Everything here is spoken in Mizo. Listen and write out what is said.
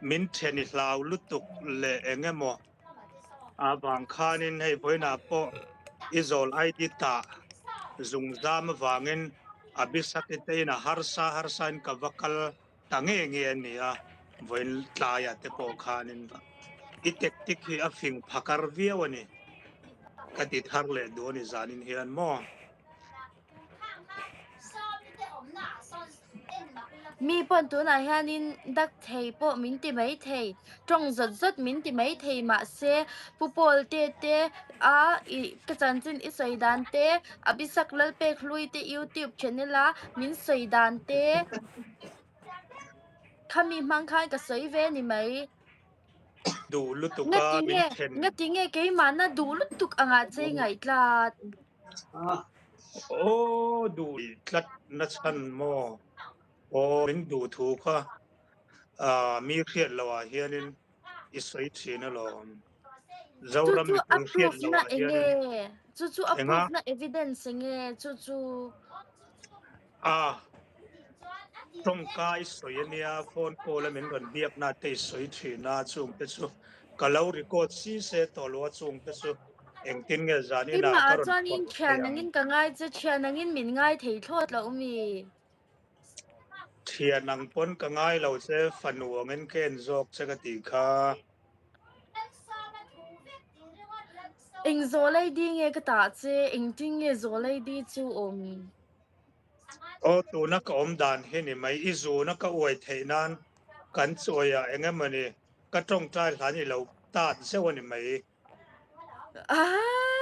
Min then i hlau lutuk leh eng emaw avang khanin hei vawiinah pawh i zawl ID tah zungzam avangin Abisaki te inah harsa harsain ka va kal ta nge nge a ni a, vawiin tlaiah te pawh khanin i tactic hi a fing phakar viau a ni ka ti thar leh duh a ni zanin hian maw? Mi pawn tunah hianin dak thei pawh min ti mai thei, tawng zawt zawt min ti mai thei mahse Pu Paul te te a ih ka chanchin i sawi dan te, Abhisak Lalpek hlui te youtube channel a min sawi dan te khami hmang khan ka sawi ve ni mai. Duh lutuk a min then. Ngatinge keimahna duh lutuk angah che i ngaihtlat. Aw duh tlat na chhan maw? Aw min duh thu kha mi hriat loh ah hianin i sawi thin alawm. Zoram Chu chu a mipui hriat proof loh na ah hianin enge? Chu chu a enga? proof na evidence enge? Chu chu. A tawngka i sawi ania phone call a min rawn biakna te i sawi thin a chungte chu ka lo record si se tawh lo a chungte chu engtin nge zan inah Keimah ka ah rawn chuanin phawrh thei thian ang. angin ka ngai che, thian angin min ngai thei thlawt loh mi? Thian ang pawn ka ngai lo che, fanu angin ka en zawk che ka tih kha. Eng zawlei di nge ka tah che, engtin nge zawlei di chu awm? Aw tuna ka awm dan hi ni mai, i zuna ka uai theih nan kan chawiah eng emawni ka tawngtai hlan i lo tat zeuh a ni mai. Aa!